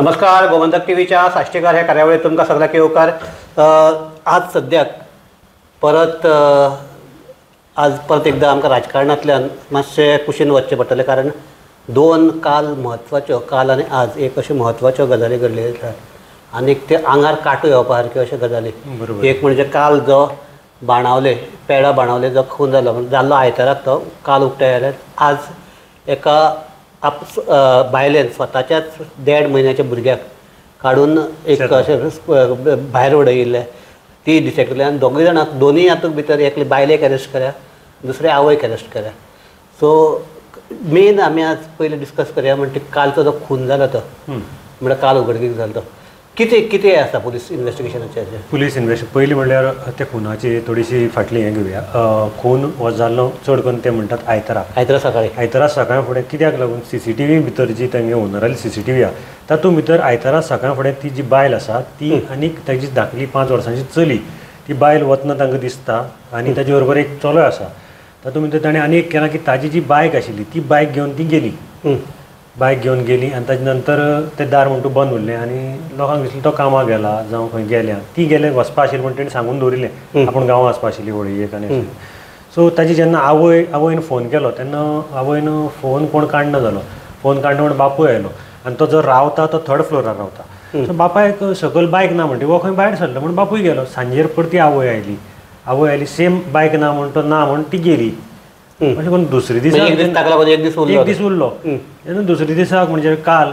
नमस्कार, गोमंतक टीव्हीच्या साश्टीकार ह्या कार्यावळीत तुमकां सगळ्यांक येवकार. आज सद्याक परत आज परत एकदां आमकां राजकारणांतल्यान मातशें कुशीन वचचें पडटलें, कारण दोन काल म्हत्वाच्यो, काल आनी आज एक अश्यो म्हत्वाच्यो गजाली घडलेल्यो आसात आनी ते आंगार कांटो येवपा सारक्यो अश्यो गजाली. एक म्हणजे काल जो बाणावले, पेडा बाणावले जो खून जालो, जाल्लो आयताराक, तो काल उक्ते जाल्यार आज एका आप बायलेन स्वताच्याच 1.5 म्हयन्याच्या भुरग्याक काडून एक अशें भायर उडयिल्लें, ती डिटेक्ट केली आनी दोगूय जाणांक दोनूय हातूंत भितर एकले बायलेक अरेस्ट केल्या, दुसरे आवयक अरेस्ट केल्या. सो मेन आमी आज पयलीं डिस्कस करया म्हणटा कालचो जो खून जाला तो, म्हळ्यार काल उघडकीक जालो तो कितें कितें आसा पुलीस इन्वेस्टिगेशनाचें? पुलीस इन्वेस्टिगेशन पयलीं म्हणल्यार त्या खुनाची थोडीशी फाटली हें घेवया. खून हो जाल्लो चड करून ते म्हणटात आयतारा, आयतारा सकाळीं, आयतारा सकाळ फुडें. कित्याक लागून सीसीटीव्ही भितर जी तांगे ओनराली सीसीटीव्ही आहा तातूंत भितर आयतारा सकाळ फुडें ती जी बायल आसा ती आनी ताजी धाकली 5 वर्सांची चली, ती बायल वतना तांकां दिसता आनी ताजे बरोबर एक चलोय आसा. तातूंत भितर ताणें आनी एक केलां की ताजी जी बायक आशिल्ली ती बायक घेवन ती गेली, बायक घेवन गेली आनी ताजे नंतर तें दार म्हणटू बंद उरलें आनी लोकांक दिसलें तो कामाक गेला जावं खंय गेल्या. ती गेले वचपा आशिल्ली म्हण तेणें सांगून दवरिल्लें आपूण गांवां वचपा आशिल्ली होळयेक. आनी सो ताजी जेन्ना आवयन फोन केलो तेन्ना आवयन फोन कोण काडना जालो, फोन काडना म्हण बापूय आयलो आनी तो जो रावता तो 3rd फ्लोरार रावता. सो बापायक सकयल बायक ना म्हणटी हो खंय भायर सरलो म्हण बापूय गेलो. सांजेर परती आवय आयली, आवय आयली सेम बायक ना म्हण तो ना म्हण ती गेली. अशें करून दुसरे दिसा एक दीस उरलो. तेन्ना दुसरे दिसाक म्हणजे काल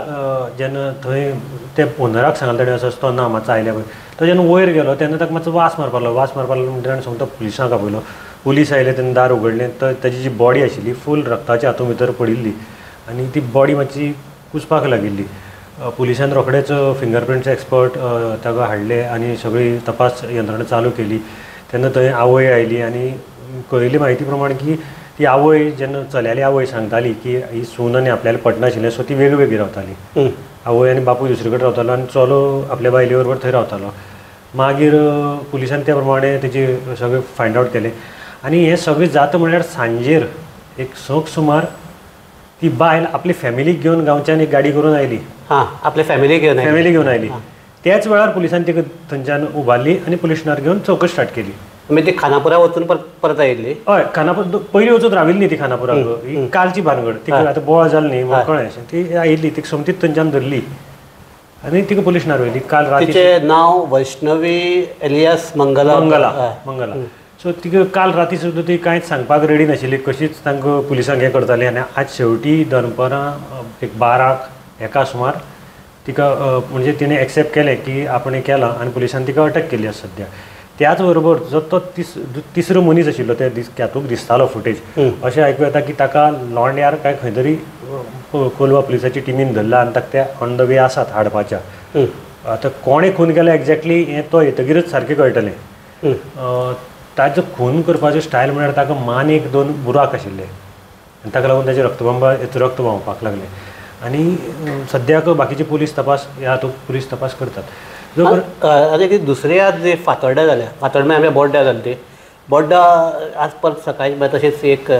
जेन्ना थंय ते ओनराक सांगलें ताणें असो तो ना मातसो आयल्या पळय, तो जेन्ना वयर गेलो तेन्ना ताका मातसो वास मारपाक लागलो. वास मारपाक लागलो म्हणटा ताणें सांगता पुलिसांक आपयलो. पुलीस आयले तेन्ना दार उगडलें तर ताजी जी बॉडी आशिल्ली फूल रक्ताच्या हातूंत भितर पडिल्ली आनी ती बॉडी मातशी कुसपाक लागिल्ली. पुलिसान रोखडेच फिंगरप्रिंट्स एक्सपर्ट ताका हाडले आनी सगळी तपास यंत्रणा चालू केली. तेन्ना थंय आवय आयली आनी कळिल्ली म्हायती प्रमाण की ती आवय जेन्ना चल्याली आवय सांगताली की ही सून आनी आपल्याला पटनाशिल्लें, सो ती वेगळी वेगळी रावताली. आवय आनी बापूय दुसरे कडेन रावतालो आनी चलो आपल्या बायले बरोबर थंय रावतालो. मागीर पुलिसान त्या प्रमाणे तेजी सगळें फायंड आवट केलें आनी हें सगळें जाता म्हणल्यार सांजेर एक 6 सुमार ती बायल आपली फॅमिलीक घेवन गांवच्यान एक गाडी करून आयली. हां, आपल्या फॅमिलीक घेवन, फॅमिली घेवन आयली. त्याच वेळार पुलिसान तिका थंयच्यान उबारली आनी पुलीस स्टेशनार घेवन चवकशी स्टार्ट केली. म्हणजे ती खानापुरा वचून परत आयिल्ली? हय, खानापूर पयलीं वचून राविल्ली न्ही ती खानापुराक, ही कालची भानगड. तिका आतां बोवाळ जालो न्ही म्हण कळ्ळें, ती आयिल्ली, तिका सोमतीच थंयच्यान धरली आनी तिका पुलीस स्टेशनार व्हेली. काल राती तिचें नांव वैष्णवी एलियास मंगला, मंगला, मंगला. सो तिका काल राती सुद्दां ती कांयच सांगपाक रेडी नाशिल्ली, कशीच तांकां पुलिसांक हें करताली. आनी आज शेवटी दनपरां एक 12-1 सुमार तिका म्हणजे तिणें एक्सेप्ट केलें की आपणें केलां आनी पुलिसान तिका अटक केली आसा सद्या. त्याच बरोबर जो तो तिसरो मनीस आशिल्लो ते हातूंत दिसतालो फुटेज, अशें आयकूं येता की ताका लोंड्यार काय खंय तरी कोलवा पुलिसाची टिमीन धरला आनी ताका ते ऑन the way आसात हाडपाच्या. आतां कोणें खून केला एक्झॅक्टली हें तो येतगीरच सारकें कळटलें. ताजो खून करपाचो स्टायल म्हळ्यार ताका मानेक 2 बुराक आशिल्ले आनी ताका लागून ताजे रक्तबंबाळ रक्त व्हांवपाक लागलें. आनी सद्याक बाकीचे पुलीस तपास ह्या हातूंत पुलीस तपास करतात. आनी दुसरी आज जे फातोड्ड्या जाल्या, फातोड्ड्या आमच्या बोड्ड्या जाली, ती बोड्डा आज परत सकाळी तशेंच एक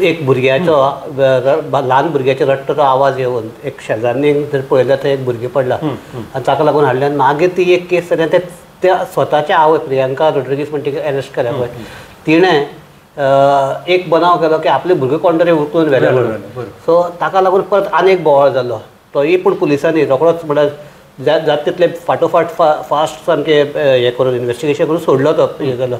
एक भुरग्याचो, ल्हान भुरग्याचो रडटो आवाज येवन एक शेजान्नीक जर पळयल्यार थंय एक भुरगें पडलां आनी ताका लागून हाडलें. आनी मागीर ती एक केस जाली, त्या स्वताच्या आवय प्रियंका रोड्रिगीस म्हण तिका अरेस्ट केल्या पळय, तिणें एक बनाव केलो की आपले भुरगे कोण तरी उखलून व्हेले म्हणून. सो ताका लागून परत आनी एक बोवाळ जालो, तोय पूण पुलिसांनी रोखडोच म्हळ्यार जाता तितले फाटोफाट फास्ट सामकें हें करून इन्वेस्टिगेशन करून सोडलो तो हें जालो.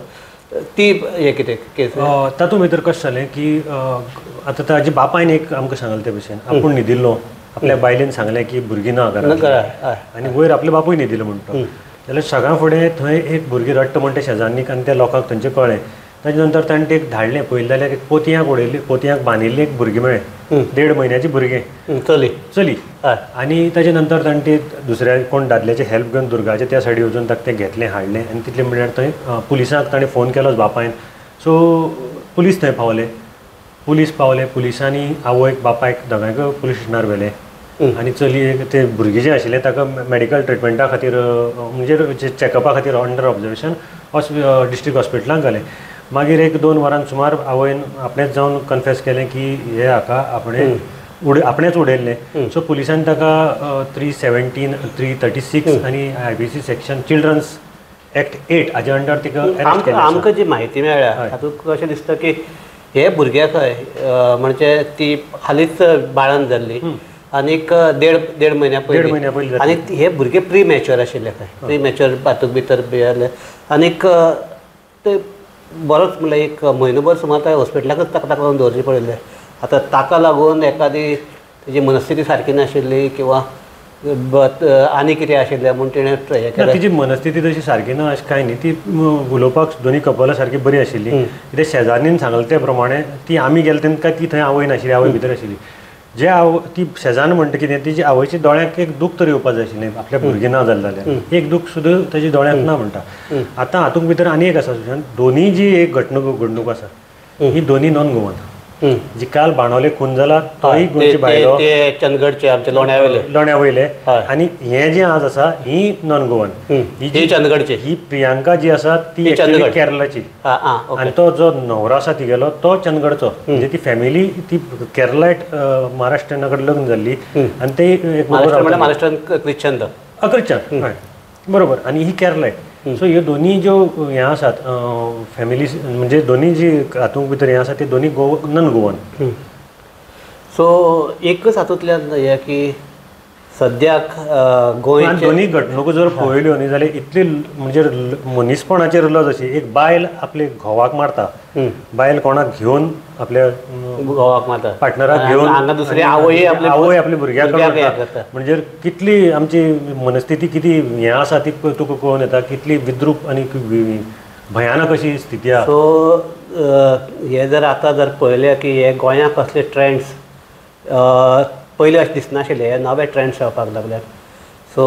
ती हें कितें केस तातूंत भितर कशें जालें की आतां ताजे बापायन एक आमकां सांगलें ते भशेन आपूण न्हिदिल्लो, आपल्या बायलेन सांगलें की भुरगीं ना घरांत आनी वयर आपले बापूय न्हिदिल्लो म्हणटा जाल्यार सगळ्यां फुडें थंय एक भुरगीं रडटा म्हण ते शेजान्नीक आनी त्या लोकांक थंयचें कळ्ळें. ताजे नंतर ताणें ते एक धाडलें, पळयलें जाल्यार एक पोतयांक उडयल्ली, पोतयांक बांदिल्लें एक भुरगें मेळ्ळें, 1.5 म्हयन्याचें भुरगें, चली, चली. आनी ताजे नंतर ताणें ते दुसऱ्या कोण दादल्याचे हेल्प घेवन दुर्गाच्या त्या सायडी वचून ताका तें घेतलें, हाडलें आनी तितलें म्हणल्यार थंय पुलिसांक ताणें फोन केलोच बापायन. सो पुलीस थंय पावले, पुलीस पावले, पुलिसांनी आवयक बापायक दोगांयक पुलीस स्टेशनार व्हेलें आनी चलयेक ते भुरगें जें आशिल्लें ताका मेडिकल ट्रिटमेंटा खातीर म्हणजे चॅकअपा खातीर अंडर ऑब्जर्वेशन डिस्ट्रिक्ट हॉस्पिटलांत घालें. मागीर 1-2 वरां सुमार आवयन आपणेंच जावन कन्फेस केलें की हे हाका आपणें आपणेच उडयल्लें. सो पुलिसान ताका 317, 336 आनी IPC section children's act 8 हाजे अंडर तिका अरेस्ट केल्लें. आमकां जी म्हायती मेळ्ळ्या तातूंत अशें दिसता की हे भुरग्याक म्हणजे ती हालींच बाळंत जाल्ली आनीक देड म्हयन्या पयलीं, आनी हे भुरगे प्री मॅच्युअर आशिल्ले खंय, प्री मॅच्युअर हातूंत भितर जाल्ले आनीक ते बरोच म्हणल्यार एक म्हयनोभर सुमार त्या हॉस्पिटलाकच ताका लागून दवरचें पडिल्लें. आतां ताका लागून एकादी तेजी मनस्थिती सारकी नाशिल्ली किंवा आनी कितें आशिल्लें म्हूण तिणें हें केलें. तिजी मनस्थिती तशी सारकी ना अशें कांय न्ही, ती उलोवपाक दोनी कपलां सारकी बरी आशिल्ली. कितें शेजान्नीन सांगलें ते प्रमाणे ती आमी गेले तेन्ना काय ती थंय आवय नाशिल्ली, आवय भितर आशिल्ली. जे आवय ती शेजान्न म्हणटा कितें तिजी आवयच्या दोळ्यांक एक दूख तर येवपा जाय आशिल्लें आपल्या भुरगीं ना जालें जाल्यार, एक दूख सुद्दां ताच्या दोळ्यांक ना म्हणटा. आतां हातूंत भितर आनी एक आसा, दोनी जी एक घडणूक आसा ही दोनी नॉन गोवन. जी काल बाणावले खून जाला तोय गोंयचे भायलो, चंदगडचे आमचे लोण्या वयले, आनी हे जे आज आसा ही नॉन गोवन, ही चंदगडची, ही प्रियांका जी आसा ती केरलाची, आनी तो जो न्हवरो आसा तिगेलो तो चंदगडचो. म्हणजे ती फॅमिली ती केरलायट महाराष्ट्रीयना कडेन लग्न जाल्ली आनी ते एक महाराष्ट्रान क्रिश्चन क्रिश्चन हय बरोबर, आनी ही केरलायट. सो ह्यो दोनी ज्यो हें आसात फॅमिली म्हणजे दोनी जी हातूंत भितर हें आसा ते दोनी नॉन गोवन. सो एकच हातूंतल्यान हें की सद्याक गोंय दोनी घडणुको जर पळयल्यो न्ही जाल्यार इतली म्हणजे मनीसपणाचेर लज अशी, एक बायल आपले घोवाक मारता, बायल कोणाक घेवन आपल्या घोवाक मारता, पार्टनराक घेवन, दुसरी आवय आवय आपल्या भुरग्याक मारता. म्हणजे कितली आमची मनस्थिती किती हें आसा ती तुका कळून येता, कितली विद्रूप आनी भयानक अशी स्थिती आसा. सो हे जर आतां जर पळयलें की हे गोंयांत कसले ट्रेंड्स पयलीं अशें दिसनाशिल्लें, हे नवे ट्रेंड्स येवपाक लागल्यात. सो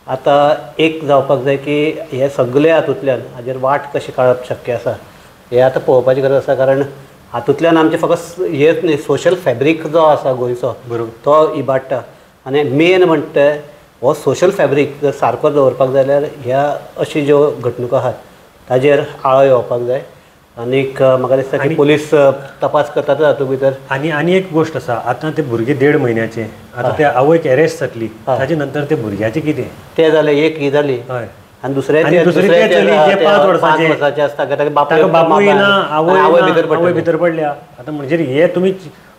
आतां एक जावपाक जाय की हे सगळे हातूंतल्यान हाजेर वाट कशी काडप शक्य आसा हें आतां पळोवपाची गरज आसा. कारण हातूंतल्यान आमचें फकत हेच न्ही, सोशल फॅब्रीक जो आसा गोंयचो बरोबर तो इबाडटा. आनी मेन म्हणटा हो सोशल फॅब्रीक जर सारको दवरपाक जाय जाल्यार ह्या अशी ज्यो घडणुको आहात ताजेर आळो येवपाक जाय. आनीक म्हाका दिसता की पुलीस तपास करतात हातूंत भितर. आनी आनी एक गोश्ट आसा, आतां ते भुरगे 1.5 म्हयन्याचे, आतां ते आवयक अरेस्ट जातली, ताजे नंतर ते भुरग्याचें कितें तें जालें, एक ही जाली, हय, आनी दुसरें 5 वर्साचें आसता, बापूय ना आवय भितर पडल्या. आतां म्हणजे हे तुमी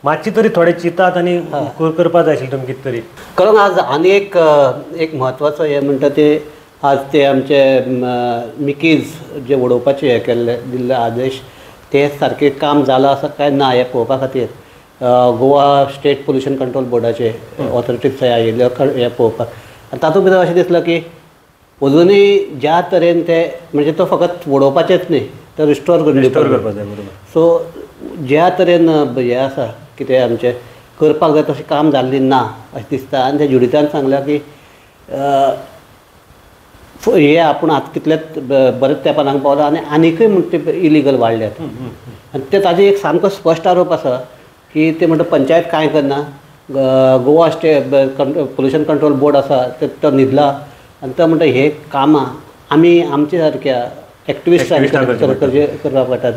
मातशी तरी थोडे चिंतात आनी करपाक जाय आशिल्लें तुमी कितें तरी. कारण आज आनी एक एक म्हत्वाचो हें म्हणटा ते आज ते आमचे मिकीज जे उडोवपाचे हे केल्ले दिल्ले आदेश ते सारकें काम जालां आसा काय ना हें पळोवपा खातीर गोवा स्टेट पोल्युशन कंट्रोल बोर्डाचे ऑथॉरिटीज थंय आयिल्ले हें पळोवपाक. आनी तातूंत भितर अशें दिसलें की अजुनूय ज्या तरेन ते म्हणजे तो फकत उडोवपाचेच न्ही तर रिस्टोर करून करपाक जाय. बरोबर. सो ज्या तरेन हें आसा कितें आमचें करपाक जाय तशें काम जाल्लें ना अशें दिसता. आनी त्या ज्युडितान सांगलां की हे आपूण आतां कितलेच बरेच तेंपान हांगा पावला आनी आनिकूय म्हणटा ते इलिगल वाडल्यात. आनी ते ताजे एक सामको स्पश्ट आरोप आसा की ते म्हणटा पंचायत कांय करना, Goa state pollution control board आसा ते तो न्हिदला आनी तो म्हणटा हे कामां आमी आमच्या सारक्या एक्टिविस्टांनी करपाक पडटा.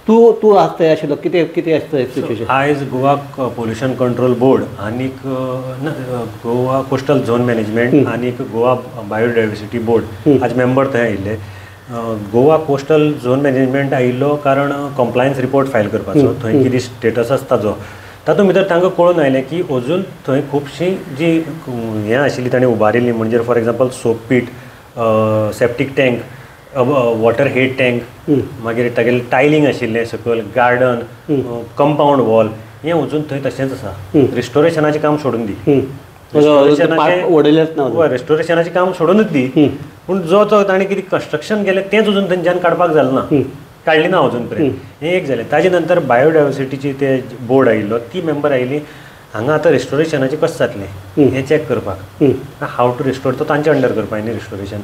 तूं तूं आज थंय आशिल्लो, कितें कितें आसता सिच्युएशन? आयज गोवा पोल्युशन कंट्रोल बोर्ड आनीक गोवा कोस्टल झोन मॅनेजमेंट आनीक गोवा बायोडायवर्सिटी बोर्ड आज मेंबर थंय आयिल्ले. गोवा कोस्टल झोन मॅनेजमेंट आयिल्लो कारण कॉम्प्लायन्स रिपोर्ट फायल करपाचो, थंय कितें स्टेटस आसता जो, तातूंत भितर तांकां कळून आयलें की अजून थंय खुबशीं जी हें आशिल्ली तांणी उबारिल्ली, म्हणजे for example soap pit, septic tank, water head tank, मागीर तागेलें टायलिंग आशिल्लें सकयल, गार्डन, कंपावंड वॉल, हें अजून थंय तशेंच आसा. रिस्टोरेशनाचें काम सोडून दी, रिस्टोरेशनाचें काम सोडूनच दी, पूण जो तो ताणें कितें कन्स्ट्रक्शन केलें तेंच अजून थंयच्यान काडपाक जालें ना, काडली ना अजून पर्यंत. हें एक जालें. ताजे नंतर बायोडायवर्सिटीची ते बोर्ड आयिल्लो, ती मेंबर आयिल्ली हांगा आतां रिस्टोरेशनाचें कशें जातलें हें चॅक करपाक, how to restore, तो तांचे अंडर करपाक न्ही रिस्टोरेशन.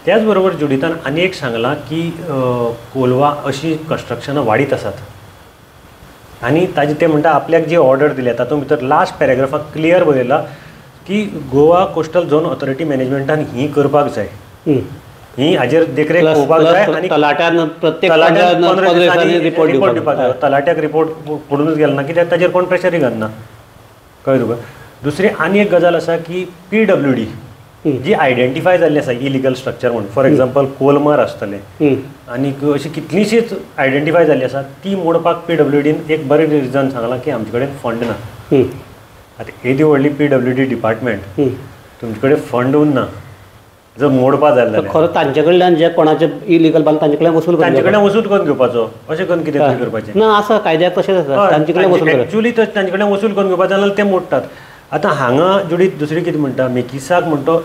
त्याच बरोबर ज्युडितान आनी एक सांगलां की कोलवा अशी कन्स्ट्रक्शनां वाडीत आसात आनी ताजे ते म्हणटा आपल्याक जी ऑर्डर दिल्या तातूंत भितर लास्ट पॅरेग्राफाक क्लियर बरयला की गोवा कोस्टल झोन ऑथॉरिटी मॅनेजमेंटान ही करपाक जाय. ही हाजेर देखरेख पळोवपाक जाय आनी तलाट्यान प्रत्येक 15 दिसांनी रिपोर्ट दिवपाक जाय. तलाट्याक रिपोर्ट पडूनच गेलो ना कित्याक ताजेर कोण प्रेशरूय घालना, कळ्ळें तुका. दुसरी आनी एक गजाल आसा की PWD जी आयडेंटिफाय जाल्ली आसा इलिगल स्ट्रक्चर म्हणून, फॉर एग्जाम्पल कोलमार आसतलें आनी अशी कितलीशीच आयडेंटिफाय जाल्ली आसा, ती मोडपाक PWDन एक बरें रिजन सांगलां की आमचे कडेन फंड ना. आतां येदी व्हडली PWD department, तुमचे कडेन फंड उरना जर मोडपा जाय जाल्यार खरो तांचे कडल्यान जे कोणाचे इलिगल बांद तांचे कडल्यान वसूल, तांचे कडल्यान वसूल करून घेवपाचो, अशें करून कितें तरी करपाचें ना आसा कायद्याक तशेंच आसा, तांचे कडल्यान वसूल एक्चुअली तांचे कडल्यान वसूल करून घेवपाचें जाल्यार ते मोडटात. आतां हांगा जुडीत दुसरी कितें म्हणटा, मेकिसाक म्हणटो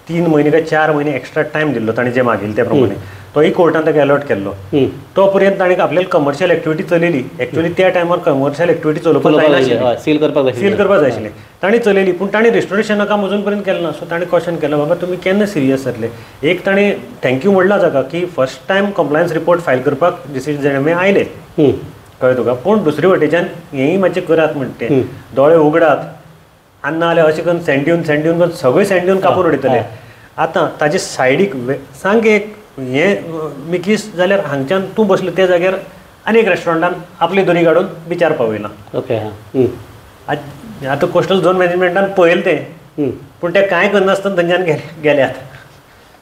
3 म्हयने काय 4 म्हयने एक्स्ट्रा टायम दिल्लो ताणें जे मागिल्ले ते प्रमाणे, तोय कोर्टान ताका अलॉट केल्लो. तो पर्यंत ताणें आपल्याला कमर्शियल एक्टिविटी चलयली. एक्चुअली त्या टायमार कमर्शियल एक्टिविटी चलोवपाक जायनाशिल्ली, सील करपाक जाय आशिल्लें, ताणें चलयली. पूण ताणें रेस्टोरेशना काम अजून पर्यंत केलें ना. सो ताणें क्वेश्चन केलो, बाबा तुमी केन्ना सिरियस जातले. एक ताणें thank you म्हणलां जाका की first time compliance report file करपाक DCZMA आयले, कळ्ळें तुका. पूण दुसरे वटेच्यान हेंय मातशें करात म्हणटे, दोळे उगडात आनी ना जाल्यार अशें करून सँड दिवन सँड दिवन करून सगळें सँड दिवन कापून उडयतले. आतां ताजे सायडीक सामकें एक हें मिकीस जाल्यार हांगच्यान तूं बसलो त्या जाग्यार आनी एक रेस्टॉरंटान आपली दोरी काडून बिचार पावयला. ओके, आतां कोस्टल झोन मॅनेजमेंटान पळयलें तें, पूण तें कांय करनासतना थंयच्यान गेल्यात.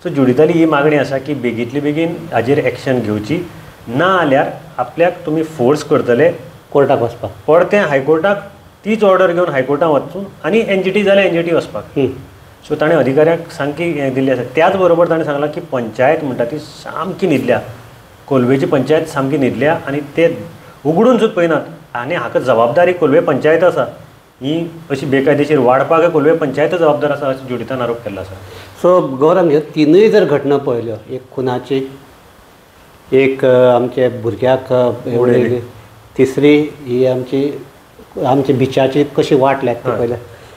सो जुडिताली ही मागणी आसा की बेगींतले बेगीन हाजेर एक्शन घेवची, ना जाल्यार आपल्याक तुमी फोर्स करतले कोर्टाक वचपाक, परतें हायकोर्टाक तीच ऑर्डर घेवन हायकोर्टान वचून आनी NGT जाल्यार NGT वचपाक. सो ताणें अधिकाऱ्यांक सामकी हें दिल्ली आसा. त्याच बरोबर ताणें सांगलां की पंचायत म्हणटा ती सामकी न्हिदल्या, कोलवेची पंचायत सामकी न्हिदल्या आनी ते उगडून सुद्दां पळयनात आनी हाका जबाबदारी कोलवे पंचायत आसा, ही अशी बेकायदेशीर वाडपाक कोलवे पंचायत जबाबदार आसा अशें जुडितान आरोप केल्लो आसा. सो गौरंग, ह्यो तिनूय जर घटना पळयल्यो, एक खुनाची, एक आमचे भुरग्याक उडयली, तिसरी ही आमची आमच्या बिचाची कशी वाट लागता पळयल्या,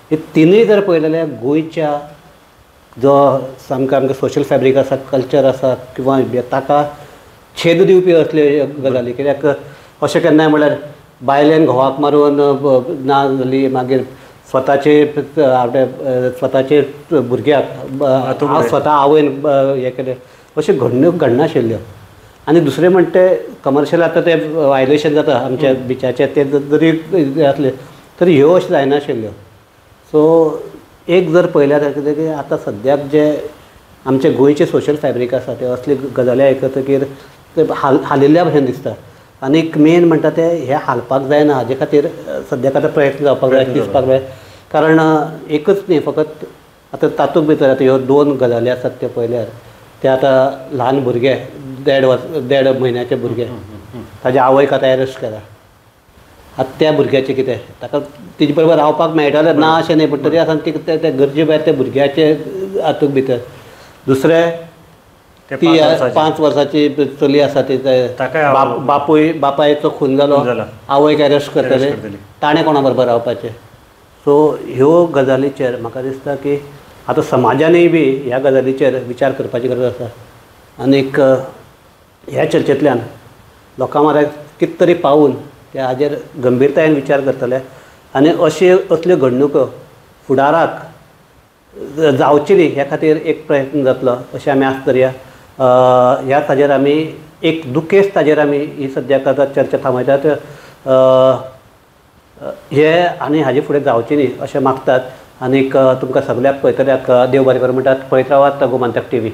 हे तिनूय जर पळयलें जाल्यार गोंयच्या जो सामको आमकां सोशल फॅब्रीक आसा, कल्चर आसा किंवां ताका छेद दिवपी असल्यो गजाली. कित्याक अशें केन्नाय म्हणल्यार बायलेन घोवाक मारून ना जाली, मागीर स्वताचे आपल्या स्वताचे भुरग्याक स्वता आवयन हें केलें, अश्यो घडणूक घडनाशिल्ल्यो. आनी दुसरें म्हणटा ते कमर्शियल आतां ते वायलेशन जाता आमच्या बिचाचें, ते जरी आसलें तरी ह्यो अश्यो जायनाशिल्ल्यो. सो एक जर पळयल्यार कितें की आतां सद्याक जे आमचे गोंयचे सोशल फॅब्रीक आसा ते असले गजाली आयकतकीर ते हालिल्ल्या भशेन दिसता. आनीक मेन म्हणटा ते हे हालपाक जायना, हाजे खातीर सद्याक आतां प्रयत्न जावपाक जाय, दिसपाक जाय. कारण एकच न्ही फकत आतां तातूंत भितर आतां ह्यो 2 गजाली आसात त्यो पळयल्यार ते आतां ल्हान भुरगे 1.5 म्हयन्याचे भुरगे ताज्या आवयक आतां एरेस्ट केला. आतां त्या भुरग्याचें कितें, ताका तिजे बरोबर रावपाक मेळटालें ना अशें न्ही, पूण तरी आसतना ती त्या गरजे भायर त्या भुरग्याचे हातूंत भितर. दुसरें ती 5 वर्साची चली आसा ती बापूय बापायचो खून जालो, आवयक एरेस्ट करतले, ताणें कोणा बरोबर रावपाचें. सो ह्यो गजालीचेर म्हाका दिसता की आतां समाजानूय बी ह्या गजालीचेर विचार करपाची गरज आसा. आनीक ह्या चर्चेंतल्यान लोकां म्हऱ्याक कितें तरी पावून ते हाजेर गंभीरतायेन विचार करतले आनी अशी असल्यो घडणुको फुडाराक जावची न्ही ह्या खातीर एक प्रयत्न जातलो अशें आमी आस्त धरया. ह्या ताजेर आमी एक दुखेस्त ताजेर आमी ही सद्याक आतां चर्चा थांबयतात. हे आनी हाजे फुडें जावची न्ही अशें मागतात आनीक तुमकां सगळ्याक पळयतल्याक देव बरें करूं म्हणटात. पळयत रावात गोमंतक टीव्ही.